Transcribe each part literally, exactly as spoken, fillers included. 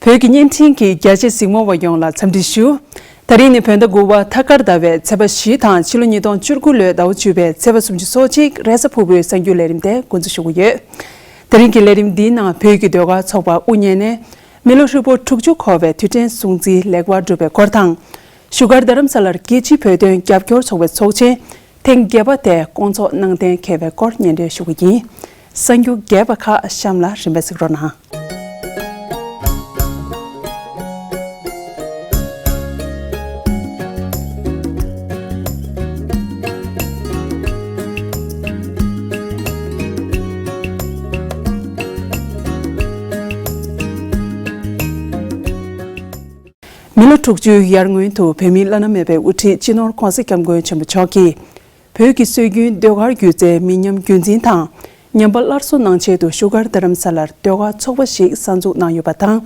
བོད་ཀྱི་བརྙན་འཕྲིན་གྱི་རྒྱ་ཆེ་གཟིགས་མོ་བ་ཡོངས་ལ་འཚམས་འདྲི་ཞུ། ད་རིང་ནི་བོད་ཟླ་དགུ་པ་ཐ་སྐར་ཟླ་བའི་ཚེས་པ་བཞི་དང་ཕྱི་ལོ་ཉིས་སྟོང་བཅུ་དགུ་ལོའི་ཟླ་བ་བཅུ་པའི་ཚེས་པ་སུམ་ཅུ་སོ་གཅིག་རེས་གཟའ་ཕུར་བུའི་གསར་འགྱུར་ལས་རིམ་དེ་འགོ་འཛུགས་ཞུ་གི་ཡོད། ད་རིང་གི་ལས་རིམ་འདིའི་ནང་བོད་ཀྱི་ཟློས་གར་ཚོགས་པ་དབུ་བརྙེས་ནས་མི་ལོ་ཧྲིལ་པོ་དྲུག་ཅུ་འཁོར་བའི་དུས་དྲན་སྲུང་བརྩི་ལེགས་པར་གྲུབ་པའི་སྐོར་དང་། བཞུགས་སྒར་རྡ་རམ་ས་ལར་རྒྱལ་སྤྱིའི་བོད་དོན་རྒྱབ་སྐྱོར་ཚོགས་པའི་ཚོགས་ཆེན་ཐེངས་བརྒྱད་པ་དེ་བསྐོང་ཚོགས་གནང་གཏན་འཁེལ་བའི་སྐོར་སྙན་སྒྲོན་ཞུ་གི་ཡིན། གསར་འགྱུར་རྒྱས་པ་ཁག་གཤམ་ལ་རིམ་པས་གཟིགས་རོགས་གནང་། མི་ལོ་དྲུག་ཅུའི་ཡར་སྔོན་དུ་བོད་མིའི་བླ་ན་མེད་པའི་དབུ་ཁྲིད་སྤྱི་ནོར་༸གོང་ས་༸སྐྱབས་མགོན་ཆེན་པོ་མཆོག་གིས། བོད་ཀྱི་སྲོལ་རྒྱུན་ཟློས་གར་སྒྱུ་རྩལ་མི་ཉམས་རྒྱུན་འཛིན་དང་། ཉམས་པ་སླར་གསོ་གནང་ཆེད་དུ་བཞུགས་སྒར་རྡ་རམ་ས་ལར་ཟློས་གར་ཚོགས་པ་ཞིག་གསར་འཛུགས་གནང་ཡོད་པ་དང་།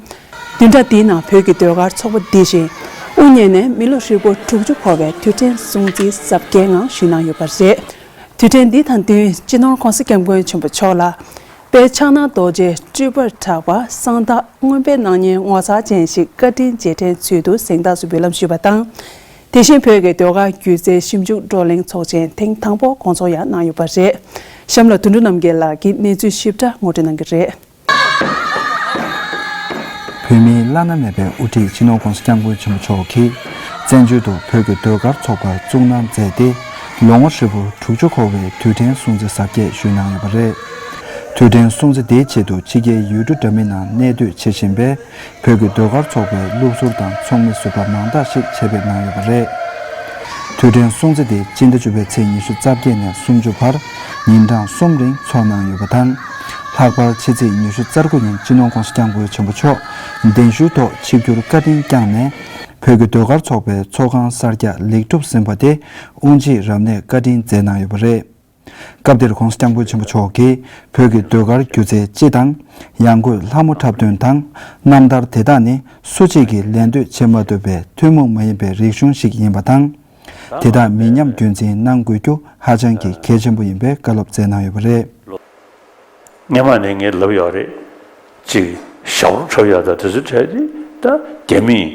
བདུན་ཕྲག་འདིའི་ནང་བོད་ཀྱི་ཟློས་གར་ཚོགས་པ་འདི་བཞིན་དབུ་བརྙེས་ནས་མི་ལོ་ཧྲིལ་པོ་དྲུག་ཅུ་འཁོར་བའི་དུས་དྲན་སྲུང་བརྩིའི་གཟབ་རྒྱས་ངང་ཞུས་གནང་ཡོད་པ་རེད། དུས་དྲན་འདི་དང་བསྟུན་སྤྱི་ནོར་༸གོང་ས་༸སྐྱབས་མགོན་ཆེན་པོ་མཆོག་ལ། དཔལ་ཕྱག་ན་རྡོ་རྗེ་སྤྲུལ་པར་གྲགས་པ་གསང་བདག་མངོན་པའི་སྣང་བརྙན་ངོ་མཚར་ཅན་ཞིག་བཀའ་དྲིན་རྗེས་དྲན་ཚུལ་དུ་གཟེངས་རྟགས་སུ་འབུལ་ལམ་ཞུས་པ་དང་། དེ་བཞིན་བོད་ཀྱི་ཟློས་གར་སྒྱུ་རྩལ་ཞིབ་འཇུག་བགྲོ་གླེང་ཚོགས་ཆེན་ཐེངས་དང་པོ་བསྐོང་ཚོགས་ཡང་གནང་ཡོད་པ་རེད། གཤམ་ལ་དོན་གྲུབ་རྣམ་རྒྱལ་ལགས་ཀྱིས་གནས་ཚུལ་ཞིབ་ཕྲ་ངོ་སྤྲོད་གནང་གི་རེད། བོད་མིའི་བླ་ན་མེད་པའི་དབུ་ཁྲིད་སྤྱི་ནོར་༸གོང་ས་༸སྐྱབས་མགོན་ཆེན་པོ་མཆོག་གིས་བཙན་བྱོལ་དུ་བོད་ཀྱི་ཟློས་གར་ཚོགས་པ་བཙུགས་གནང་མཛད་དེ། ལོ་ངོ་ཧྲིལ་པོ་དྲུག་ཅུ་འཁོར་བའི་དུས་དྲན་སྲུང་བརྩི་གཟབ་རྒྱས་ཞུས་གནང་ཡོད་པ་རེད། དུས་དྲན་སྲུང་བརྩི་དེའི་ཆེད་དུ་ཕྱི་རྒྱལ་ཡུལ་གྲུ་འདྲ་མིན་ནང་གནས་སྡོད་བྱེད་བཞིན་པའི་བོད་ཀྱི་ཟློས་གར་ཚོགས་པའི་སློབ་ཟུར་དང་ཚོགས་མི་ཟུར་པ་མང་དག་ཞིག་ཆེད་ཕེབས་གནང་ཡོད་པ་རེད། དུས་དྲན་སྲུང་བརྩི་དེ་སྤྱི་ཟླ་བཅུ་པའི་ཚེས་ཉི་ཤུ་རྩ་བརྒྱད་ནས་སུམ་ཅུ་བར་ཉིན་གྲངས་གསུམ་རིང་འཚོགས་གནང་ཡོད་པ་དང་། ལྷག་པར་ཕྱི་ཚེས་ཉི་ཤུ་རྩ་དགུ་ཉིན་སྤྱི་ནོར་༸གོང་ས་༸སྐྱབས་མགོན་ཆེན་པོ་མཆོག་གདན་ཞུའི་ཐོག་ཆིབས་བསྒྱུར་བཀའ་དྲིན་བསྐྱངས་ནས། བོད་ཀྱི་ཟློས་གར་ཚོགས་པའི་ཚོགས་ཁང་གསར་རྒྱག་ལེགས་གྲུབ་ཟིན་པ་དེ་དབུ་འབྱེད་རབ་གནས་བཀའ་དྲིན་མཛད་གནང་ཡོད་པ་རེད། སྐབས་དེར་༸གོང་ས་༸སྐྱབས་མགོན་ཆེན་པོ་མཆོག་གིས་བོད་ཀྱི་ཟློས་གར་སྒྱུ་རྩལ་སྤྱི་དང་། ཡང་སྒོས་ལྷ་མོ་འཁྲབ་སྟོན་དང་རྣམ་ཐར་དེ་དག་ནི་སུ་གཅིག་གིས་ལེན་འདོད་བྱེད་མ་ཐུབ་པའི་ཐུན་མོང་མ་ཡིན་པའི་རིག་གཞུང་ཞིག་ཡིན་པ་དང་། དེ་དག་མི་ཉམས་རྒྱུན་འཛིན་གནང་དགོས་རྒྱུ་ཧ་ཅང་གི་གལ་ཆེན་པོ་ཡིན་པའི་བཀའ་སློབ་སྩལ་གནང་ཡོད་པ་རེད། སྔོན་མ་ནས་ངས་ལབ་ཡོད་རེད། ཅིག་ཞབས་བྲོ་འཁྲབ་ཡག་དང་དེ་ཚོའི་གྲས་དེ་ད་རྒྱ་མིའི་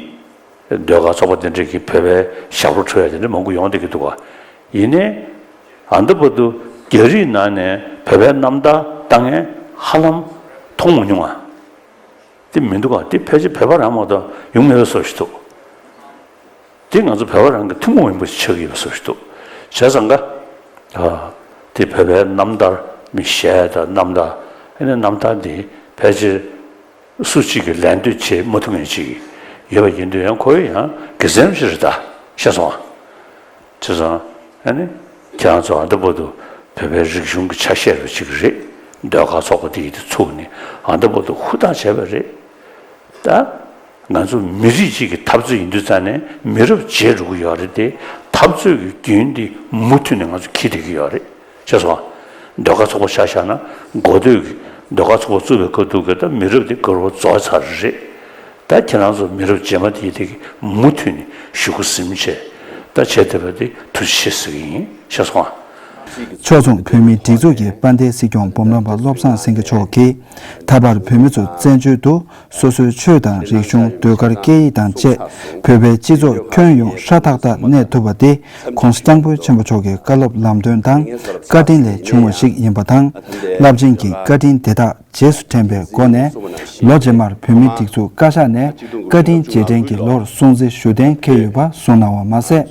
ཟློས་གར་ཚོགས་པ་དེ་འདྲས་ཀྱིས་བོད་པའི་ཞབས་བྲོ་འཁྲབ་ཡག་དེ་འདྲས་མང་པོ་ཡོང་བསྡད་ཀྱི་འདུག་ག་ཡིན་ནའི་ཨ་འདི་བར་དུ་རྒྱ་རིགས་ནང་ནས་བོད་པའི་རྣམ་ཐར་ལྟ་མཁན་ཧ་ལམ་མཐོང་མ་མྱོང་ང་། དེ་མི་འདུག་ག་དེ་ཕལ་ཆེར་བོད་པ་རང་མ་གཏོགས་ཡོང་མེད་པའི་བཟོ་ཞིག་འདུག་དེ་ང་ཚོ་བོད་པ་རང་གི་ཐུན་མོང་མ་ཡིན་པ་ཞིག་ཆགས་ཀྱི་ཡོད་པའི་བཟོ་ཞིག་འདུག་བྱས་ཙང་ཀ་ཨ་དེ་བོད་པའི་རྣམ་ཐར་མི་གཞས་དང་རྣམ་ཐར་ཨ་ནི་རྣམ་ཐར་འདི་ཕལ་ཆེར་སུ་གཅིག་གིས་ལེན་འདོད་བྱེད་མ་ཐུབ་མཁན་ཅིག་ཡོད་པ་ཡིན་དུས་ཡང་ཁོ་ཡང་དགེ་མཚན་ཞིག་རེད་ད། ཤེས་སོང་ཨ། བྱས་ཙང་ཨ་ནི་ཁྱེད་རང་ཚོ་ཨ་འདི་བར་དུ་བོད་པའི་རིག་གཞུང་གི་ཆ་ཤས་རུ་གཅིག་རེད། ཟློས་གར་ཚོགས་པ་འདི་ཡིས་དེ་ཚུགས་ནས་ཨ་འདི་བར་དུ་ཧུར་ཐག་བྱས་པ་རེད། ད་ང་ཚོ་མི་རིགས་གཅིག་གི་འཐབ་རྩོད་ཡིན་དུས་ཙང་ནས་མི་རབས་བརྗེ་འགྲོ་གི་ཡོད་རེད་དེ། འཐབ་རྩོད་ཀྱི་རྒྱུན་འདི་མུ་མཐུད་ནས་ང་ཚོ་འཁྱེར་བསྡད་ཀྱི་ཡོད་རེད། ཤེས་སོང་ཨ། ཟློས་གར་ཚོགས་པ་ཆ་བཞག་ན་འགོ་སྟོད་ཀྱི་ཟློས་གར་ཚོགས་པ་བཙུགས་པའི་སྐབས་དུས་ཀྱི་ད་མི་རབས་འདི་དགུ་རུ་རྫོགས་ཚར་རེད། ད་ཁྱེད་རང་ཚོ་མི་རབས་རྗེས་མ་དེ་དེ་གི་མུ་མཐུད་ནས་ཞུ་སྒོ་ཟིན་བྱས་ད་བྱས་བསྡད་པ་དེ་ཐུགས་རྗེ་ཆེ་ཟེར་གི་ཡིན། ཤེས་སོང་ཨ། ཕྱོགས་མཚུངས་བོད་མིའི་སྒྲིག་འཛུགས་ཀྱི་དཔལ་ལྡན་སྲིད་སྐྱོང་འབུམ་རམས་པ་བློ་བཟང་སེང་གེ་མཆོག་གིས་ད་བར་བོད་མི་ཚོ་བཙན་བྱོལ་དུ་སོ་སོའི་ཆོས་དང་རིག་གཞུང་ཟློས་གར་སྐད་ཡིག་དང་བཅས་བོད་པའི་སྤྱི་ཚོགས་ཁྱོན་ཡོངས་ཧྲ་ཐག་ཐག་གནས་ཐུབ་པ་དེ་༸གོང་ས་༸སྐྱབས་མགོན་ཆེན་པོ་མཆོག་གི་བཀའ་སློབ་ལམ་སྟོན་དང་བཀའ་དྲིན་ལས་བྱུང་བ་ཞིག་ཡིན་པ་དང་། རླབས་ཆེན་གྱི་བཀའ་དྲིན་དེ་དག་རྗེས་སུ་དྲན་པའི་སྒོ་ནས། ལོ་རྗེས་མར་བོད་མིའི་སྒྲིག་འཛུགས་བཀའ་ཤག་ནས་བཀའ་དྲིན་རྗེས་དྲན་གྱི་ལོར་སྲུང་བརྩི་ཞུ་གཏན་འཁེལ་ཡོད་པ་གསུངས་གནང་བ་མ་ཟད།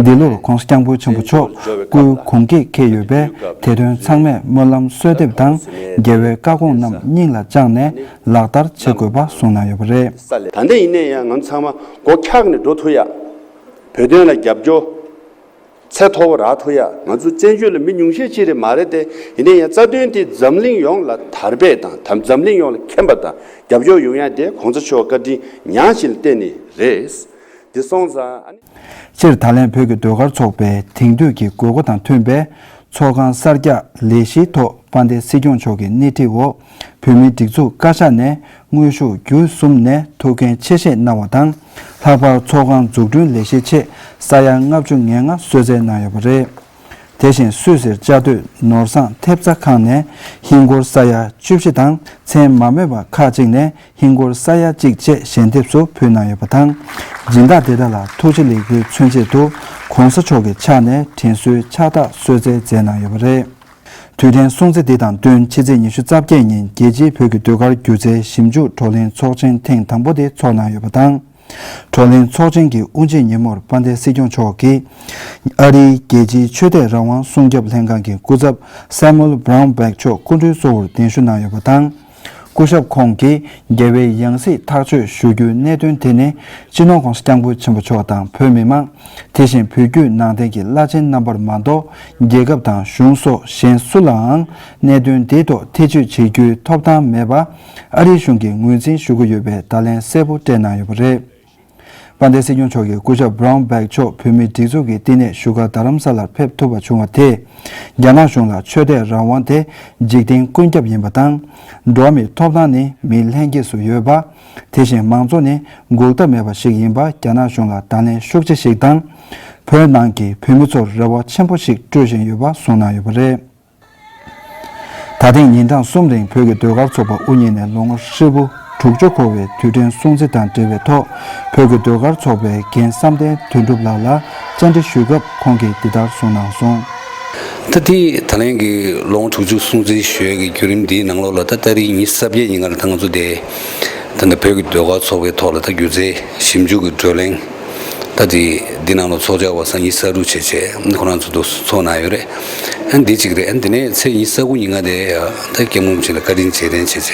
འདི་ལོར་༸གོང་ས་༸སྐྱབས་མགོན་ཆེན་པོ་མཆོག་སྐུའི་གུང་གེགས་འཁེལ་ཡོད་པས། དེ་དོན་ཚང་མས་སྨོན་ལམ་གསོལ་འདེབས་དང་། རྒྱལ་བའི་བཀའ་དགོངས་རྣམས་སྙིང་ལ་བཅངས་ནས་ལག་བསྟར་བྱེད་དགོས་པ་གསུངས་གནང་ཡོད་པ་རེད། ད་ལྟ་ཡིན་ན་ཡང་ང་ཚོ་ཚང་མ་མགོ་འཁྱག་ནས་འགྲོ་ཐུབ་ཡ། བོད་དོན་ལ་རྒྱབ་སྐྱོར། ཚད་མཐོ་བོ་རག་ཐུབ་ཡ། ང་ཚོ་བཙན་བྱོལ་ལ་མི་ཉུང་ཤས་ཅིག་རེད་མ་རེད་དེ། ཡིན་ན་ཡང་རྩ་དོན་དེ་འཛམ་གླིང་ཡོངས་ལ་དར་སྤེལ་དང་། ད་འཛམ་གླིང་ཡོངས་ལ་མཁྱེན་པ་དང་རྒྱབ་སྐྱོར་ཡོང་ཡ་དེ་༸གོང་ས་མཆོག་བཀའ་དྲིན་མྱངས་ཤིང་ལ་བརྟེན་ནས་རེད། འདི་སོང་ཙང་ཨ་ནི། སྤྱིར་ད་ལན་བོད་ཀྱི་ཟློས་གར་ཚོགས་པའི་དེང་དུས་ཀྱི་དགོས་མཁོ་དང་མཐུན་པའི་ཚོགས་ཁང་གསར་རྒྱག་ལས་གཞིའི་ཐོག་དཔལ་ལྡན་སྲིད་སྐྱོང་མཆོག་གི་སྣེ་ཁྲིད་འོག་བོད་མིའི་སྒྲིག་འཛུགས་བཀའ་ཤག་ནས་དངོས་ཤུགས་བརྒྱུད་གསུམ་ནས་ཐུགས་འགན་ཆེ་བཞེས་གནང་བ་དང་། ལྷག་པར་ཚོགས་ཁང་འཛུགས་སྐྲུན་ལས་གཞིའི་ཆེད་ས་ཡ་ལྔ་བཅུ་ང་ལྔ་གསོལ་སྩལ་གནང་ཡོད་པ་རེད། དེ་བཞིན་སུད་སིར་བཅའ་སྡོད་ནོར་བཟང་ཐེབས་རྩ་ཁང་ནས་ཧིན་སྒོར་ས་ཡ་བཅུ་བཞི་དང་མཚན་མ་སྨོས་པ་ཁག་ཅིག་ནས་ཧིན་སྒོར་ས་ཡ་གཅིག་བཅས་ཞལ་འདེབས་སུ་ཕུལ་གནང་ཡོད་པ་དང་། སྦྱིན་བདག་དེ་དག་ལ་ཐུགས་རྗེ་ལེགས་འབུལ་མཚོན་ཆེད་དུ་༸གོང་ས་མཆོག་གི་ཕྱག་ནས་དྲིན་གཟོའི་ཕྱག་རྟགས་གསོལ་སྩལ་མཛད་གནང་ཡོད་པ་རེད། དུས་དྲན་སྲུང་བརྩི་འདི་དང་བསྟུན་ཕྱི་ཚེས་ཉི་ཤུ་རྩ་བརྒྱད་ཉིན་རྒྱལ་སྤྱིའི་བོད་ཀྱི་ཟློས་གར་སྒྱུ་རྩལ་ཞིབ་འཇུག་བགྲོ་གླེང་ཚོགས་ཆེན་ཐེངས་དང་པོ་དེ་འཚོགས་གནང་ཡོད་པ་དང་། བགྲོ་གླེང་ཚོགས་ཆེན་གྱི་དབུ་འབྱེད་ཉིན་མོར་དཔལ་ལྡན་སྲིད་སྐྱོང་མཆོག་གིས་ཨ་རིའི་རྒྱལ་སྤྱིའི་ཆོས་དད་རང་དབང་སྲུང་སྐྱོབ་ལྷན་ཁང་གི་སྐུ་ཚབ་སེ་མུ་ཨེལ་བྷ་རའུན་བྷེག་མཆོག་སྐུ་མགྲོན་གཙོ་བོར་གདན་ཞུ་གནང་ཡོད་པ་དང་། སྐུ་ཞབས་ཁོང་གིས་རྒྱལ་བའི་ཡང་སྲིད་ཐག་གཅོད་ཞུ་རྒྱུའི་གནད་དོན་དེ་ནི་སྤྱི་ནོར་༸གོང་ས་༸སྐྱབས་མགོན་ཆེན་པོ་མཆོག་དང་བོད་མི་མང་། དེ་བཞིན་བོད་བརྒྱུད་ནང་བསྟན་གྱི་བླ་ཆེན་རྣམ་པར་མ་གཏོགས་རྒྱལ་ཁབ་དང་གཞུང་སོགས་གཞན་སུ་ལའང་གནད་དོན་འདིའི་ཐོག་ཐེ་བྱུས་བྱེད་རྒྱུའི་ཐོབ་ཐང་མེད་པ་ཨ་རིའི་གཞུང་གིས་ངོས་འཛིན་ཞུ་གི་ཡོད་པའི་བརྡ་ལན་གསལ་པོ་སྤྲད་གནང་ཡོད་པ་རེད། དཔལ་ལྡན་སྲིད་སྐྱོང་མཆོག་གིས་སྐུ་ཞབས་བྷ་རའུན་བྷེག་མཆོག་བོད་མིའི་སྒྲིག་འཛུགས་ཀྱི་བསྟི་གནས་བཞུགས་སྒར་རྡ་རམ་ས་ལར་ཕེབས་ཐུབ་པ་བྱུང་བ་དེས། རྒྱ་ནག་གཞུང་ལ་ཆོས་དད་རང་དབང་དེ་འཇིག་རྟེན་ཀུན་ཁྱབ་ཡིན་པ་དང་། འགྲོ་བ་མིའི་ཐོབ་ཐང་ནི་མིའི་ལྷན་སྐྱེས་སུ་ཡོད་པ། དེ་བཞིན་མང་གཙོ་ནི་འགོག་ཐབས་མེད་པ་ཞིག་ཡིན་པ་རྒྱ་ནག་གཞུང་ལ་བརྡ་ལན་ཤུགས་ཆེ་ཞིག་དང་། བོད་ནང་གི་བོད་མི་ཚོར་རེ་བ་ཆེན་པོ་ཞིག་སྤྲོད་བཞིན་ཡོད་པ་གསུངས་གནང་ཡོད་པ་རེད། ད་ཐེངས་ཉིན་གྲངས་གསུམ་རིང་བོད་ཀྱི་ཟློས་གར་ཚོགས་པ་དབུ་བརྙེས་ནས་ལོ་ངོ་ཧྲིལ་པོ་དྲུག་ཅུ་འཁོར་བའི་དུས་དྲན་སྲུང་བརྩི་དང་འབྲེལ་བའི་ཐོག་བོད་ཀྱི་ཟློས་གར་ཚོགས་པའི་འགན་བསམ་གཏན་དོན་གྲུབ་ལགས་ལ་བཅར་འདྲི་ཞུས་སྐབས་ཁོང་གིས་འདི་ལྟར་གསུངས་གནང་སོང་། ད་དེ་ད་ལན་གྱི་ལོ་ངོ་དྲུག་ཅུ་སྲུང་བརྩི་ཞུ་ཡས་ཀྱི་བརྒྱུད་རིམ་འདིའི་ནང་ལོགས་ལ་ད་ཏ་རིག་ཉི་ཤུ་རྩ་བརྒྱད་ཉིན་ཀར་ད་ང་ཚོ་དེ་ད་ནི་བོད་ཀྱི་ཟློས་གར་ཚོགས་པའི་ཐོག་ལ་ད་སྒྱུ་རྩལ་ཞིབ་འཇུག་གི་བགྲོ་གླེང་ད་དེ་འདི་ནང་ལ་ཚོགས་བཅར་བ་སང་ཉི་ཤུ་རྩ་དྲུག་བྱས་བྱས་ཁོ་རང་ཚོ་འདུ་ཚོགས་གནང་ཡོད་རེད། ཨ་འདི་གཅིག་རེད། ཨ་འདི་ནས་ཚེས་ཉི་ཤུ་རྩ་དགུ་ཉིན་ཀ་དེ་ད་སྐྱབས་མགོན་རིན་པོ་ཆེ་ལ་བཀའ་དྲིན་རྗེས་དྲན་བྱས་བྱས་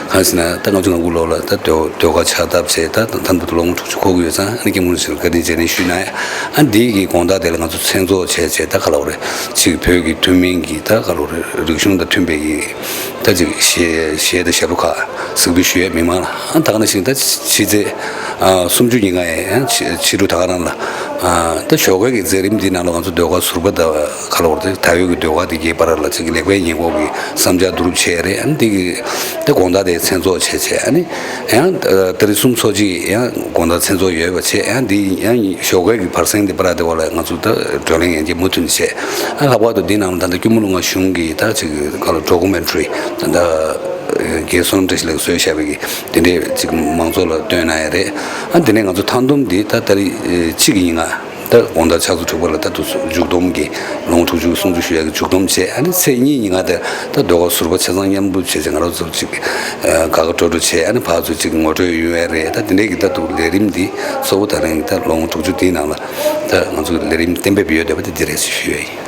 གང་ཟེར་ན་ད་ང་ཚོ་ང་དགུ་ལོ་ལ་ད་ཟློས་ཟློས་གར་ཕྱག་བཏབ་བྱས་ད་ད་ལྟ་ལོ་ངོ་དྲུག་ཅུ་འཁོར་གྱི་ཡོད་ཙང་ཨ་ནི་སྐྱབས་མགོན་རིན་པོ་ཆེ་ལ་བཀའ་དྲིན་རྗེས་དྲན་ཞུས་གནང་ཡ། ཨ་འདི་གི་དགོང་དག་དེ་ལ་ང་ཚོ་མཚན་ཚོགས་བྱས་བྱས་ད་ག་ལ་བ་རེད། ཅིག་བོད་ཀྱི་ཐུན་མིན་གྱི་ད་ག་ལ་བ་རེད། རིག་གཞུང་དང་མཐུན་པའི་གི་ད་ཅིག་གཞས་གཞས་དང་ཞབས་བྲོ་ཁག་གཟིགས་འབུལ་ཞུ་ཡས་མི་མང་ལ། ཨ་ད་ག་ནང་བཞིན་ད་ཕྱི་ཚེས་ཨ་སུམ་ཅུ་ཉིན་ཀ་ཡང་ཕྱི་ཕྱི་དྲོ་ད་ག་རང་ལ་ཨ་ད་ཞོགས་ཀའི་གི་མཛད་རིམ་འདི་ནང་ལ་ང་ཚོ་ཟློས་གར་ཟུར་པ་དང་ག་ལ་བ་རེད། ད་ཡོད་ཀྱི་ཟློས་གར་དེ་གའི་བར་ལ་ཅིག་ལེགས་པའི་ཉེས་འགོག་གི་བསམ་འཆར་བསྡུ་རུབ་བྱས་རེད། ཨ་ནི་འདི་གི་ད་དགོང་དག་དེ་མཚན་ཚོགས་བྱས་བྱས་ཨ་ནི་ཡང་ཏ་རིག་གསུམ་ཚོགས་གཅིག་ཡང་དགོང་དག་མཚན་ཚོགས་ཡོད་པ་བྱས། ཡང་འདི་ཡང་ཞོགས་ཀའི་གི་བར་གསེང་དེ་བར་དེ་བ་ལ་ང་ཚོ་ད་བགྲོ་གླེང་ཡན་གྱི་མུ་མཐུད་ནས་བྱས། ཨ་ལྷག་པར་དུ་འདི་ནང་ད་ལྟ་སྐྱོར་མོ་ལུང་པ་གཞུང་གི་ད་ཅིག་ག་ལ་ཌོ་ཀུ་མེན་ཊ་རི་ད་ལྟ་རྒན་བསོད་ནམས་བཀྲ་ཤིས་ལགས་བཟོས་བཞག་པའི་གི་དེ་འདྲས་ཅིག་མང་ཚོགས་ལ་སྟོན་གནང་ཡ་རེད། ཨ་དེ་ནས་ང་ཚོ་མཐའ་བསྡོམས་འདི་ད་ཏ་རིག་གཅིག་གི་ཉིན་ཀ་ད་དགོང་དག་ཕྱག་ཚོད་དྲུག་པ་ལ་ད་དུ་མཇུག་བསྡོམས་ཀྱི་ལོ་ངོ་དྲུག་ཅུ་སྲུང་བརྩི་ཞུ་ཡག་གི་མཇུག་བསྡོམས་བྱས། ཨ་ནི་ཚེས་གཉིས་ཉིན་ཀ་དེ་ད་ཟློས་གར་ཟུར་པ་ཆ་ཚང་མཉམ་རུབ་བྱས་བྱས་ང་རང་ཚོ་ཅིག་དགའ་དགའ་སྤྲོ་སྤྲོ་བྱས། ཨ་ནི་ཕར་ཚུར་ཅིག་ངོ་སྤྲོད་ཡོང་ཡ་རེད། ད་དེ་འདྲས་ཀྱི་ད་དུ་ལས་རིམ་འདི་གཙོ་བོ་ད་རིང་ད་ལོ་ངོ་དྲུག་ཅུ་འདིའི་ནང་ལ་ད་ང་ཚོ་ལས་རིམ་གཏན་འབེབས་ཡོད་བསྡད་པ་དེ་འདི་རེད་ཞུ་ཞུ་ཡ་ཡིན།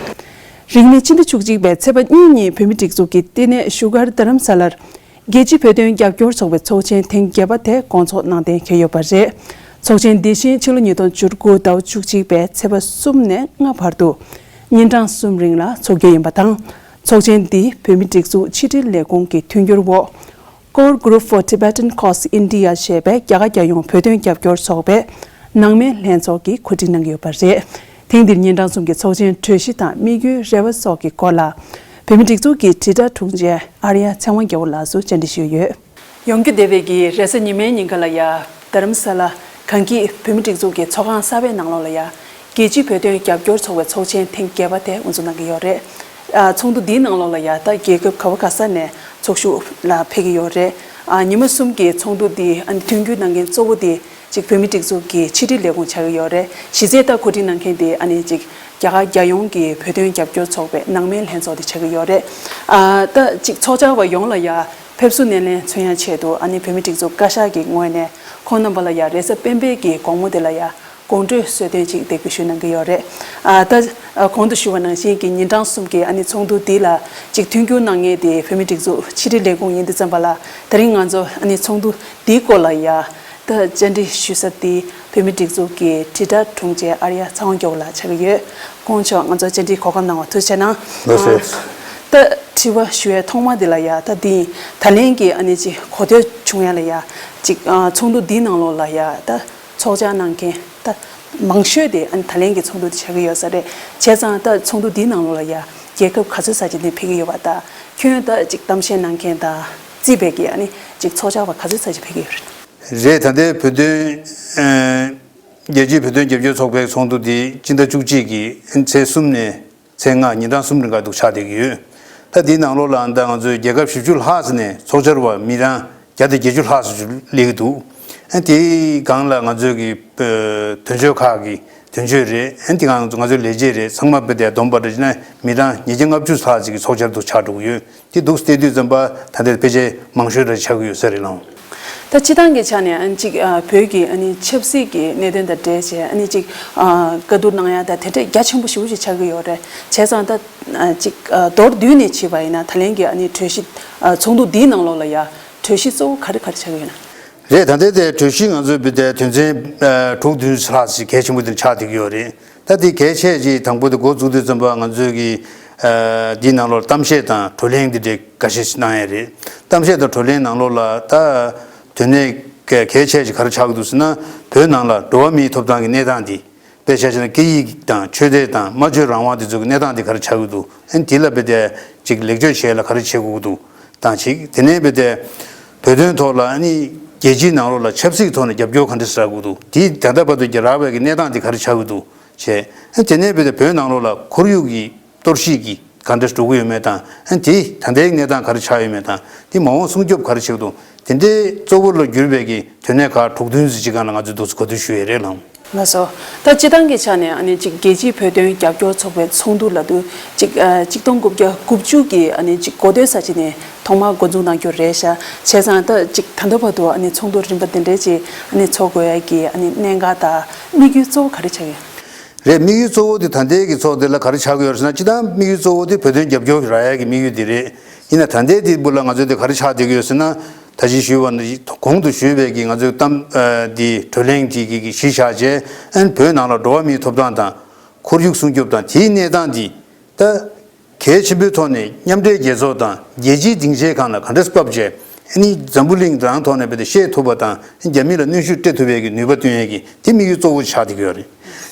རིང་མིན་སྤྱི་ཟླ་བཅུ་གཅིག་པའི་ཚེས་པ་གཉིས་ཉིན་བོད་མིའི་སྒྲིག་འཛུགས་ཀྱི་ལྟེ་གནས་བཞུགས་སྒར་རྡ་རམ་ས་ལར། རྒྱལ་སྤྱིའི་བོད་དོན་རྒྱབ་སྐྱོར་ཚོགས་པའི་ཚོགས་ཆེན་ཐེངས་བརྒྱད་པ་དེ་སྐོང་ཚོགས་གནང་གཏན་འཁེལ་ཡོད་པ་རེད། ཚོགས་ཆེན་འདི་བཞིན་ཕྱི་ལོ་ཉིས་སྟོང་བཅུ་དགུ་ཟླ་བ་བཅུ་གཅིག་པའི་ཚེས་པ་གསུམ་ནས་ལྔ་བར་དུ་ཉིན་གྲངས་གསུམ་རིང་ལ་འཚོགས་རྒྱུ་ཡིན་པ་དང་། ཚོགས་ཆེན་འདི་བོད་མིའི་སྒྲིག་འཛུགས་ཕྱི་དྲིལ་ལས་ཁུངས་ཀྱི་མཐུན་འགྱུར་འོག Core Group for Tibetan Cause India ཞེས་པའི་རྒྱ་གར་རྒྱལ་ཡོངས་བོད་དོན་རྒྱབ་སྐྱོར་ཚོགས་པའི་ནང་མའི་ལྷན་ཚོགས་ཀྱིས་གོ་སྒྲིག་གནང་གི་ཡོད་པ་རེད། ཐེངས་འདིར་ཉིན་གྲངས་གསུམ་གྱི་ཚོགས་ཆེན་གྲོས་གཞི་དང་དམིགས་ཡུལ་རེ་བ་སོགས་ཀྱི་སྐོར་ལ། བོད་མིའི་སྒྲིག་འཛུགས་ཀྱི་དྲིལ་བསྒྲགས་དྲུང་ཆེ་ཨར་ཡ་ཚེ་དབང་རྒྱལ་པོ་ལགས་སུ་བཅར་འདྲི་ཞུས་ཡོད། ཡོང་རྒྱུ་བསྡད་པའི་གི་རེས་གཟའ་ཉི་མའི་ཉིན་ཀ་ལ་ཡ་རྡ་རམ་ས་ལ་གངས་སྐྱིད་བོད་མིའི་སྒྲིག་འཛུགས་ཀྱི་ཚོགས་ཁང་གསར་པའི་ནང་ལོགས་ལ་ཡ་རྒྱལ་སྤྱིའི་བོད་དོན་རྒྱབ་སྐྱོར་ཚོགས་པའི་ཚོགས་ཆེན་ཐེངས་བརྒྱད་པ་དེ་དབུ་འཛུགས་གནང་གི་ཡོད་རེད། ཨ་ཚོགས་འདུ་འདིའི་ནང་ལོགས་ལ་ཡ་ད་རྒྱལ་ཁབ་ག་བ་ག་ས་ནས་ཚོགས་ཞུགས་ལ་ཕེབས་ཀྱི་ཡོད་རེད། ཨ་ཉི་མ་གསུམ་གྱི་ཚོགས་འདུ་འདི་ཨ་ནི་མཐུན་འགྱུར་གནང་མཁན་གཙོ་བོ་དེ་གཅིག་བོད་མིའི་སྒྲིག་འཛུགས་ཀྱི་ཕྱི་དྲིལ་ལས་ཁུངས་ཆགས་ཀྱི་ཡོད་རེད། གཞི་རྩའི་ད་གོ་སྒྲིག་གནང་མཁན་དེ་ཨ་ནི་གཅིག་རྒྱ་གར་རྒྱལ་ཡོངས་ཀྱི་བོད་དོན་རྒྱབ་སྐྱོར་ཚོགས་པའི་ནང་མའི་ལྷན་ཚོགས་དེ་ཆགས་ཀྱི་ཡོད་རེད། ཨ་ད་གཅིག་ཚོགས་བཅར་བ་ཡོངས་ལ་ཡ་ཕེབས་བསུ་སྣེ་ལེན་མཚོན་ཡ་ཆེད་དུ་ཨ་ནི་བོད་མིའི་སྒྲིག་འཛུགས་བཀའ་ཤག་གི་ངོས་ནས་ཁོང་རྣམ་པ་ལ་ཡ་རེས་གཟའ་སྤེན་པའི་གི་དགོང་མོ་དེ་ལ་ཡ་དགོང་དྲོའི་གསོལ་སྟོན་ཅིག་འདེགས་འབུལ་ཞུས་གནང་གི་ཡོད་རེད། ཨ་ད་ཨ་གོང་དུ་ཞུས་པ་ནང་བཞིན་གྱི་ཉིན་གྲངས་གསུམ་གྱི་ཨ་ནི་ཚོགས་འདུ་འདི་ལ་གཅིག་མཐུན་འགྱུར་གནང་མཁན་དེ་བོད་མིའི་སྒྲིག་འཛུགས་ཕྱི་དྲིལ་ལས་ཁུངས་ཡིན་དུས་ཙམ་པ་ལ་དེ་རིང་ང་ཚོ་ཨ་ནི་ཚོགས་འདུ་འདིའི་སྐོར་ལ་ཡ། ད་བཅར་འདྲི་ཞུ་ས་དེ་བོད་མིའི་སྒྲིག་འཛུགས་ཀྱི་དྲིལ་བསྒྲགས་དྲུང་ཆེ་ཨར་ཡ་ཚེ་དབང་རྒྱལ་པོ་ལགས་ཆགས་ཀྱི་ཡོད། ཁོང་མཆོག་ང་ཚོར་བཅར་འདྲིའི་གོ་སྐབས་གནང་བར་ཐུགས་རྗེ་ཆེ་གནང་། ལགས་སོ། ཨ་ད་དྲི་བ་ཞུ་ཡས་ཐོག་མ་འདི་ལ་ཡ་ད་འདི་ད་ལན་གྱི་ཨ་ནི་ཅིག་གོ་ཐོས་བྱུང་ཡ་ལ་ཡ་ཅིག་ཨ་ཚོགས་འདུ་འདིའི་ནང་ལོགས་ལ་ཡ་ད་ཚོགས་བཅར་གནང་མཁན་ད་མང་ཤོས་དེ་ཨ་ནི་ད་ལན་གྱི་ཚོགས་འདུ་དེ་ཆགས་ཀྱི་ཡོད་ས་རེད། བྱས་ཙང་ད་ཚོགས་འདུ་འདིའི་ནང་ལོགས་ལ་ཡ་རྒྱལ་ཁབ་ག་ཚོད་ཙམ་ཅིག་ནས་ཕེབས་ཀྱི་ཡོད་པ་དང་ཁྱོན་ད་ཅིག་གཏམ་བཤད་གནང་མཁན་དང་རྩིས་པའི་གི་ཨ་ནི་ཅིག་ཚོགས་བཅར་བ་ག་ཚོད་ཙམ་ཅིག་ཕེབས་ཀྱི་ཡོད་རེད། རེད། ད་ལྟའི་བོད་དོན་ཨ་རྒྱལ་སྤྱིའི་བོད་དོན་རྒྱབ་སྐྱོར་ཚོགས་པའི་ཚོགས་འདུ་འདི་སྤྱི་ཟླ་བཅུ་གཅིག་གི་ཚེས་གསུམ་ནས་ ཚེས་ལྔ་ཉིན་གྲངས་གསུམ་རིང་ག་འདུག་ཆགས་བསྡད་ཀྱི་ཡོད། ད་དེའི་ནང་ལོགས་ལ་ད་ང་ཚོའི་རྒྱལ་ཁབ་བཞི་བཅུ་ལྷག་ཙམ་ནས་ཚོགས་བཅར་བ་མི་གྲངས་བརྒྱ་དང་བརྒྱད་ཅུ་ལྷག་ཙམ་ཞིག་སླེབས་ཀྱི་འདུག་ཨ་དེའི་སྒང་ལ་ང་ཚོའི་གི་ཨ་དོན་གཅོད་ཁག་གི་དོན་གཅོད་རེད། ཨ་དེ་སྒང་ང་ཚོའི་ལས་བྱེད་རེད། ཚང་མ་དཔེ་དེ་བསྡོམས་པ་འདྲ་བྱས་ན་མི་གྲངས་ཉིས་བརྒྱ་ལྔ་བཅུ་ལྷག་ཙམ་གྱི་ཚོགས་བཅར་དུ་ཆགས་འགྲོ་གི་ཡོད། དེ་འདུག་སེ་བལྟས་དུས་ཙམ་པ་ད་ལྟ་ཕལ་ཆེར་མང་ཤོས་རེ་ཆགས་ཀྱི་ཡོད་ས་རེད་ལགས། ད་སྤྱི་བཏང་གི་ཆ་ནས་ཨ་ནི་གཅིག་ཨ་བོད་ཀྱི་ཨ་ནི་ཆབ་སྲིད་ཀྱི་གནད་དོན་དང་འབྲེལ་བྱས་ཨ་ནི་གཅིག་ཨ་བཀའ་བསྡུར་གནང་ཡ་ད་དེ་འདྲས་རྒྱ་ཆེན་པོ་ཞེ་པོ་ཅིག་ཆགས་ཀྱི་ཡོད་རེད། བྱས་ཙང་ད་ཨ་གཅིག་ཨ་མདོར་བསྡུས་ནས་བྱས་པ་ཡིན་ན་ད་ལན་གྱི་ཨ་ནི་གྲོས་གཞི་ཨ་ཚོགས་འདུ་འདིའི་ནང་ལོགས་ལ་ཡ་གྲོས་གཞི་གཙོ་བོ་ག་རེ་ག་རེ་ཆགས་ཀྱི་ཡོད་ན། རེད། ད་ལྟའི་དེ་གྲོས་གཞི་ང་ཚོའི་བོད་དོན་ཚན་ཨ་དྲུག་བདུན་ལྷག་ཅིག་གལ་ཆེན་པོ་དེ་ཆགས་བསྡད་ཀྱི་ཡོད་རེད། ད་དེ་གལ་ཆེ་ཅིག་དང་པོ་དེ་འགོ་འཛུགས་དུས་ཙམ་པ་ང་ཚོའི་གི་ཨ་འདིའི་ནང་ལོགས་གཏམ་བཤད་དང་བགྲོ་གླེང་འདི་འདྲའི་འགའ་ཤས་ཤིག་གནང་ཡས་རེད། གཏམ་བཤད་དང་བགྲོ་གླེང་ནང་ལོགས་ལ་ད་དོན་གནད་གལ་ཆེ་ཅིག་ག་རེ་ཆགས་ཀྱི་འདུག་ཟེར་ན། བོད་ནང་ལ་འགྲོ་བ་མིའི་ཐོབ་ཐང་གི་གནས་སྟངས་འདི། དཔེ་ཆ་བཞག་ན་སྐད་ཡིག་དང་ཆོས་དད་དང་སྨྲ་བརྗོད་རང་དབང་དེ་ཚོ་གི་གནས་སྟངས་དེ་ག་རེ་ཆགས་ཀྱི་འདུག་ཨ་ནི་དེ་ལ་དཔེ་དེ་ཅིག་ལེགས་བཅོས་བྱེད་ཡས་ལ་ག་རེ་བྱེད་དགོས་ཀྱི་འདུག་དང་ཅིག་དེ་ནས་དཔེ་དེ་བོད་དོན་ཐོག་ལ་ཨ་ནི་རྒྱལ་སྤྱིའི་ནང་ལོགས་ལ་ཆབ་སྲིད་ཐོག་ནས་རྒྱབ་སྐྱོར་ག་འདྲ་ཟེར་དགོས་འདུག་དེ་ད་ལྟ་བར་དུ་རྒྱ་རག་པའི་གི་གནས་སྟངས་དེ་ག་རེ་ཆགས་ཀྱི་འདུག་བྱས། ཨ་དེ་ནས་དཔེ་དེ་བོད་ནང་ལོགས་ལ་ཁོར་ཡུག་གི་གཏོར་བཤིག་གི་ག་འདྲ་འགྲོ་གི་ཡོད་མེད་དང་། ཨ་དེ་ད་ལྟའི་གནས་སྟངས་ག་རེ་ཆགས་ཡོད་མེད་དང་། དེ་མ་འོངས་སྲུང་སྐྱོབ་ག་རེ་བྱེད་དགོས་འདུག་དེ་འདྲའི་གཙོ་བོ་ལ་གྱུར་པའི་གི་དོན་གནད་ཁག་དྲུག་བདུན་ཙམ་ཅིག་སྒང་ལ་ང་ཚོས་འདུག་སེ་གོ་བསྡུར་ཞུས་ཡོད་རེད་ལགས། ལགས་སོ། ད་སྤྱི་བཏང་གི་ཆ་ནས་ཨ་ནི་གཅིག་རྒྱལ་སྤྱིའི་བོད་དོན་རྒྱབ་སྐྱོར་ཚོགས་པའི་ཚོགས་འདུ་ལབ་དུས་གཅིག་ཨ་གཅིག་སྟོང་དགུ་བརྒྱ་དགུ་བཅུ་གི་ཨ་ནི་གཅིག་འགོ་སྟོད་ས་ཆ་ནས་ཐོག་མར་འགོ་འཛུགས་གནང་རྒྱུ་རེད་ཤག་བྱས་ཙང་ད་གཅིག་ད་ལྟ་བར་དུ་ཨ་ནི་ཚོགས་འདུ་རིམ་པ་འདི་འདྲའི་ཅིག་ཨ་ནི་ཚོགས་དགོས་ཡ་གི་ཨ་ནི་གནད་འགག་དང་དམིགས་ཡུལ་གཙོ་བོ་ག་རེ་ཆགས་ཡོད། རེད། དམིགས་ཡུལ་གཙོ་བོ་དེ་ད་ལྟའི་གི་ཚོགས་དེ་ལ་ག་རེ་ཆགས་ཀྱི་ཡོད་ཟེར་ན། སྤྱི་བཏང་དམིགས་ཡུལ་གཙོ་བོ་དེ་བོད་དོན་རྒྱབ་སྐྱོར་རག་ཡ་གི་དམིགས་ཡུལ་དེ་རེད། ཡིན་ན་ད་ལྟའི་དེ་འབུར་ལ་ང་ཚོས་དེ་ག་རེ་ཆགས་བསྡད་ཀྱི་ཡོད་ཟེར་ན། ད་ཅི་ཞུས་པ་ནི་གོང་དུ་ཞུས་པའི་གི་ང་ཚོའི་གཏམ་ཨ་དེ་བགྲོ་གླེང་དེ་གི་གི་གཞི་བཞག་བྱས། ཨན་བོད་ནང་ལ་འགྲོ་བ་མིའི་ཐོབ་ཐང་དང་ཁོར་ཡུག་སྲུང་སྐྱོབ་དང་དེའི་གནས་སྟངས་དེ་ད་གལ་ཆེན་པོའི་ཐོག་ནས་མཉམ་འབྲེལ་རྒྱལ་ཚོགས་དང་རྒྱལ་སྤྱིའི་སྡིངས་ཆའི་སྒང་ལ་ག་འདྲས་ཕབ་བྱས། ཨ་ནི་འཛམ་བུ་གླིང་རང་ཐོག་ནས་བེད་དེ་ཤེས་ཐུབ་པ་དང་། རྒྱ་མི་ལ་གནོན་ཤུགས་སྤྲད་ཐུབ་པའི་གི་ནུས་པ་བཏོན་ཡས་ཀྱི་དེ་དམིགས་ཡུལ་གཙོ་བོ་ཆགས་བསྡད་ཀྱི་ཡོད་རེད།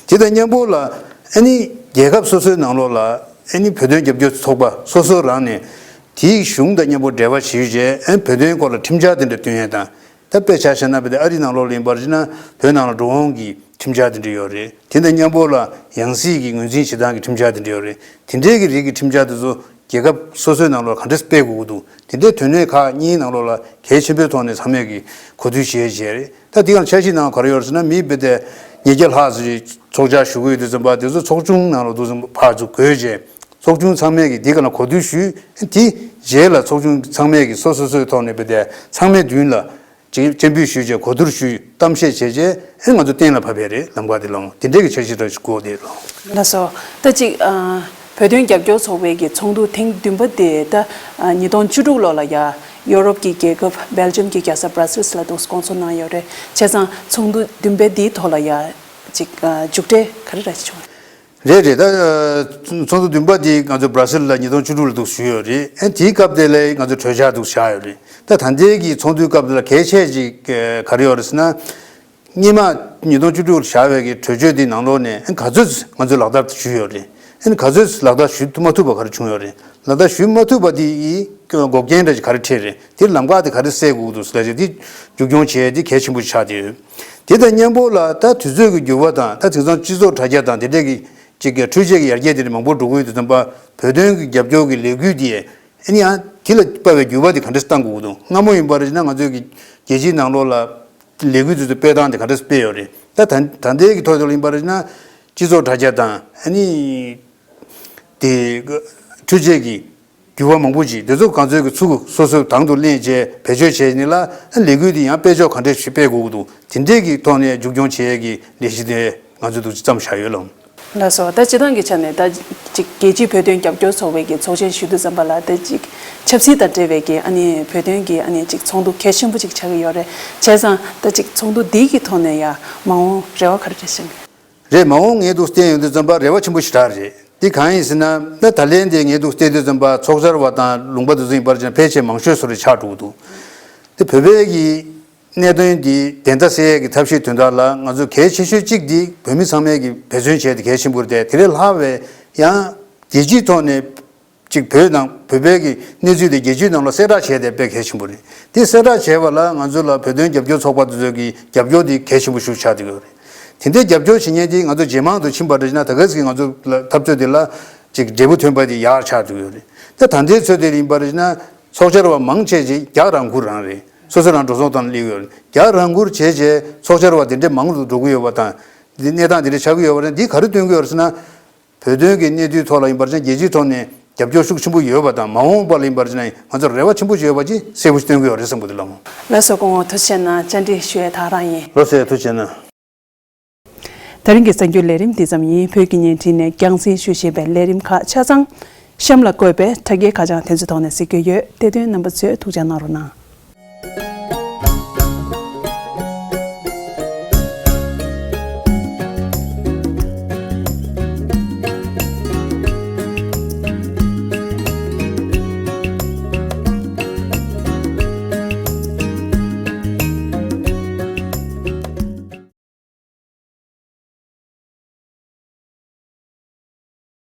དེ་དང་མཉམ་པོ་ལ་ཨ་ནི་རྒྱལ་ཁབ་སོ་སོའི་ནང་ལོགས་ལ་ཨ་ནི་བོད་དོན་རྒྱབ་སྐྱོར་ཚོགས་པ་སོ་སོ་རང་ནས་དེའི་གཞུང་དང་མཉམ་པོ་འབྲེལ་བ་བྱེད་བྱས། ཨ་ནི་བོད་དོན་སྐོར་ལ་ཁྲིམས་འཆར་དེ་འདྲ་བཏོན་ཡས་དང་། ད་དཔེ་ཆ་བཞག་ན་བོད་དེ་ཨ་རི་ནང་ལོགས་ལ་ཡིན་པར་བྱས་ན་བོད་ནང་ལ་འགྲོ་འོང་གི་ཁྲིམས་འཆར་དེ་འདྲ་ཡོད་རེད། དེ་དང་མཉམ་པོ་ལ་ཡང་སྲིད་ཀྱི་ངོས་འཛིན་བྱེད་སྟངས་ཀྱི་ཁྲིམས་འཆར་དེ་འདྲ་ཡོད་རེད། དེ་འདྲའི་གི་རིགས་ཀྱི་ཁྲིམས་འཆར་དེ་ཚོ་རྒྱལ་ཁབ་སོ་སོའི་ནང་ལོགས་ག་འདྲས་སྤེལ་དགོས་ཀྱི་འདུག་དེ་འདྲའི་དོན་གནད་ཁག་གཉིས་ནང་ལོགས་ལ་གལ་ཆེན་པོའི་ཐོག་ནས་ཚང་མས་ཀྱི་གོ་བསྡུར་བྱས་བྱས་རེད། ད་འདི་གང་འཆར་གཞི་ནང་ག་རེ་ཡོད་རེད་ཟེར་ན། མི་བོད་དེ་ཉིས་བརྒྱ་ལྷག་ཙམ་ཞིག་ཚོགས་བཅར་ཞུ་གི་ཡོད་དུས་ཙམ་པ་དེ་ཚོ་ཚོགས་ཆུང་ནང་ལ་འདུག་ཙམ་ཕར་ཚུར་བགོས་བྱས། ཚོགས་ཆུང་ཚང་མས་ཀྱི་འདི་ག་ལ་གོ་བསྡུར་ཞུས། དེ་རྗེས་ལ་ཚོགས་ཆུང་ཚང་མས་ཀྱི་སོ་སོ་སོའི་ཐོག་ནས་བོད་དེ་ཚང་མའི་མདུན་ལ་ཅིག་སྤྱན་འབུལ་ཞུས་བྱས། གོ་བསྡུར་ཞུས། གཏམ་བཤད་བྱས་རྗེས་ཨེ་ང་ཚོ་གཏན་ལ་ཕབ་པ་རེད། ལམ་ཁ་དེ་ལ་འོང་དེ་འདྲའི་གི་འཆར་གཞི་ར་ཞིག་དགོས་དེ་ལ། ལགས་སོ། ད་ཅིག་ཨ་བོད་དོན་རྒྱབ་སྐྱོར་ཚོགས་པའི་གི་ཚོགས་འདུ་ཐེངས་བདུན་པ་དེ་ད་ཨ་ཉིས་སྟོང་བཅུ་དྲུག་ལོ་ལ་ཡ་ཡོ་རོབ་ཀྱི་རྒྱལ་ཁབ་སྦེལ་ཇམ་གྱི་རྒྱལ་ས་བྷ་ར་སིལ་ལ་འདུག་སེ་སྐོང་ཚོགས་གནང་ཡོད་རེད། བྱས་ཙང་ཚོགས་འདུ་བདུན་པའི་འདིའི་ཐོག་ལ་ཡ་ཅིག་ཨ་མཇུག་འབྲས་ག་རེ་ར་ཞིག་བྱུང་། རེད་རེད། ད་ཚོགས་འདུ་བདུན་པ་འདི་ང་ཚོ་བྷ་ར་སིལ་ལ་ཉིས་སྟོང་བཅུ་དྲུག་ལ་འདུག་ཞུས་ཡོད་རེད། ཨ་དེའི་སྐབས་དེ་ལ་ང་ཚོ་གྲོས་འཆར་འདུག་བཞག་ཡོད་རེད། ད་ད་ལྟའི་གི་ཚོགས་འདུའི་སྐབས་དེ་ལ་གལ་ཆེ་ཅིག་ག་རེ་ཡོད་རེད་ཟེར་ན། སྔོན་མ་ཉིས་སྟོང་བཅུ་དྲུག་ལ་བཞག་པའི་གི་གྲོས་ཆོད་འདི་ནང་ལོགས་ནས་ཨ་ག་ཚོད་ང་ཚོས་ལག་བསྟར་ཞུས་ཡོད་རེད། ཨ་ག་ཚོད་ལག་བསྟར་ཞུ་ཐུབ་མ་ཐུབ་པ་ག་རེ་བྱུང་ཡོད་རེད། ལག་བསྟར་ཞུ་མ་ཐུབ་པ་དེ་ཡི་འགོག་རྐྱེན་འདྲ་ཞིག་ག་རེ་འཕྲད་རེད། དེ་ལམ་ཁ་དེ་ག་རེ་སེལ་དགོས་འདུག་ཟེར་ལ་དེ་མཇུག་སྐྱོང་བྱས་དེ་གལ་ཆེན་པོ་ཆགས་བསྡད་ཡོད། དེ་དང་མཉམ་པོ་ལ་ད་དུས་ཚོད་ཀྱི་འགྱུར་བ་དང་། ད་དེང་སང་སྤྱི་ཚོགས་དྲ་རྒྱ་དང་དེ་འདྲས་ཀྱི་ཅིག་གི་འཕྲུལ་ཆས་ཀྱི་ཡར་རྒྱས་དེ་འདྲ་མང་པོ་འགྲོ་གི་ཡོད་དུས་ཙམ་པ། བོད་དོན་གྱི་རྒྱབ་སྐྱོར་གྱི་ལས་འགུལ་དེ་ཨ་ནི་ཡང་དེ་ལ་དཔག་པའི་འགྱུར་བ་དེ་ག་འདྲས་བཏང་དགོས་ཀྱི་འདུག་སྔ་མོ་ཡིན་པར་བྱས་ན་ང་ཚོས་ཀྱི་རྒྱལ་སྤྱིའི་ནང་ལོགས་ལ་ལས་འགུལ་དེ་ཚོ་སྤེལ་སྟངས་དེ་ག་འདྲས་སྤེལ་ཡོད་རེད། ད་ད་ད་ལྟའི་གི་ཐོག་དེ་ལ་ཡིན་པར་བྱས་ན་སྤྱི་ཚོགས་དྲ་རྒྱ་དང་ཨ་ནི་དེ་འཕྲུལ་ཆས་ཀྱི་འགྱུར་བ་མང་པོ་ཅིག་དེ་ཚོ་གང་ཚོད་ཀྱི་ཚུར་སོ་སོས་དང་དུ་ལེན་བྱས་བེད་སྤྱོད་བྱས་ནས་ལ་ལས་འགུལ་དེ་ཡང་སྤེལ་ཕྱོགས་ག་འདྲས་ཤིག་སྤེལ་དགོས་ཀྱི་འདུག་དེ་འདྲས་ཀྱི་ཐོག་ནས་མཇུག་སྐྱོང་བྱེད་ཡས་ཀྱི་ལས་གཞི་དེ་ང་ཚོས་འདུག་བརྩམས་བཞག་ཡོད་ལགས། ལགས་སོ། ད་སྤྱི་བཏང་གི་ཆ་ནས་ད་ཅིག་རྒྱལ་སྤྱིའི་བོད་དོན་རྒྱབ་སྐྱོར་ཚོགས་པའི་གི་ཚོགས་ཆེན་ཞུ་དུས་ཙམ་པ་ལ་ད་ཅིག་ཆབ་སྲིད་དང་འབྲེལ་བའི་གི་ཨ་ནི་བོད་དོན་གི་ཨ་ནི་ཅིག་ཚོགས་འདུ་གལ་ཆེན་པོ་ཅིག་ཆགས་ཀྱི་ཡོད་རེད། བྱས་ཙང་ད་ཅིག་ཚོགས་འདུ་འདི་གི་ཐོག་ནས་ཡ་མ་འོངས་རེ་བ་ག་རེ་རེ་བཞིན། རེད། མ་འོངས་ངས་འདུག་བསྟན་ཡོང་དུས་ཙམ་པ་རེ་བ་ཆེན་པོ་ཞེ་དྲག་རེད། འདི་གང་ཡིན་ཟེར་ན། ད་ད་ལན་དེ་ངས་འདུག་བསྟན་དུས་ཙམ་པ་ཚོགས་བཅར་བ་དང་ལུང་པ་དེ་ཚོ་ཡིན་པར་བྱས་ན་ཕལ་ཆེར་མང་ཤོས་སུ་རེ་ཆགས་འགྲོ་གི་འདུག་དེ་བོད་པའི་གི་གནད་དོན་འདི་བདེན་མཐའ་གསལ་ཡས་ཀྱི་ཐབས་ཤེས་དོན་དག་ལ་ང་ཚོ་གལ་ཆེ་ཤོས་གཅིག་འདི་བོད་མི་ཚང་མས་ཀྱི་འབད་བརྩོན་བྱས་ཏེ་གལ་ཆེན་པོ་རེད་དེ། དེ་ལས་ལྷག་པའི་ཡང་རྒྱལ་སྤྱིའི་ཐོག་ནས་གཅིག་བོད་ནང་བོད་པའི་གི་གནས་ཚུལ་དེ་རྒྱལ་སྤྱིའི་ནང་ལ་གསལ་བསྒྲགས་བྱས་ཏེ་དཔེ་གལ་ཆེན་པོ་རེད། དེ་གསལ་བསྒྲགས་བྱས་པ་ལ་ང་ཚོ་ལ་བོད་དོན་རྒྱབ་སྐྱོར་ཚོགས་པ་དེ་ཚོ་གི་རྒྱབ་སྐྱོར་དེ་གལ་ཆེན་པོ་ཞིག་ཆགས་བསྡད་ཡོད་རེད། དེ་འདྲའི་རྒྱབ་སྐྱོར་བྱེད་མཁན་དེ་ང་ཚོ་ཇེ་མང་དུ་ཕྱིན་པ་འདྲ་བྱས་ན་ད་ག་ཟེ་གི་ང་ཚོ་ལ་འཐབ་རྩོད་དེ་ལ་ ཅིག་འབྲས་བུ་ཐོན་པ་དེ་ཡག་ཆགས་འདུག་ཡོད་རེད། ད་ད་ལྟའི་ཚོད་དེ་ཡིན་པར་ན་ཚོགས་བཅར་བ་མང་ཆེ་ཅིག་རྒྱ་རང་ཁུལ་རང་རེད། སོ་སོ་རང་འགྲོ་སོང་བཏང་སླེབས་ཡོད་རེད། རྒྱ་རང་ཁུལ་བྱས་རྗེས་ཚོགས་བཅར་བ་དེ་འདྲའི་མང་དུ་འགྲོ་གི་ཡོད་པ་དང་། འདི་གནས་སྟངས་དེ་འདྲ་ཆགས་ཀྱི་ཡོད་པ་རེད། འདི་ག་རེ་སྟོན་གྱི་ཡོད་རེད་ཟེར་ན། བོད་དོན་གྱི་གནས་ཚུལ་ཐོག་ལ་ཡིན་པར་ཅན་རྒྱལ་སྤྱིའི་ཐོག་ནས་རྒྱབ་སྐྱོར་ཤུགས་ཆེན་པོ་ཡོད་པ་དང་། མ་འོངས་པ་ལ་ཡིན་པར་ཅན་ང་ཚོར་རེ་བ་ཆེན་པོ་ཅིག་ཡོད་པ་ཅིག་གསལ་པོ་ཞིག་སྟོན་གྱི་ཡོད་རེད་བསམ་གྱི་འདུག་ལགས་མོ། ལགས་སོ། སྐུ་ངོ་ཐུགས་རྗེ་གནང་། བཅར་འདྲི་ཞུ་ཡས་ད་རང་ཡིན། ལགས་སོ། ཐུགས་རྗེ་གནང་། དེ་རིང་གི་གསར་འགྱུར་ལས་རིམ་འདི་ཙམ་ཡིན། བོད་ཀྱི་བརྙན་འཕྲིན་ནས་རྒྱང་སྲིང་ཞུ་བཞིན་པའི་ལས་རིམ་ཁག་ཆ་ཚང་གཤམ་ལ་བཀོད་པའི་དྲ་རྒྱའི་ཁ་བྱང་དེ་ཚོའི་ཐོག་ནས་གཟིགས་རྒྱུ་ཡོད། དེ་དོན་རྣམ་པ་ཚོས་ཐུགས་འཇགས་གནང་རོགས་གནང་།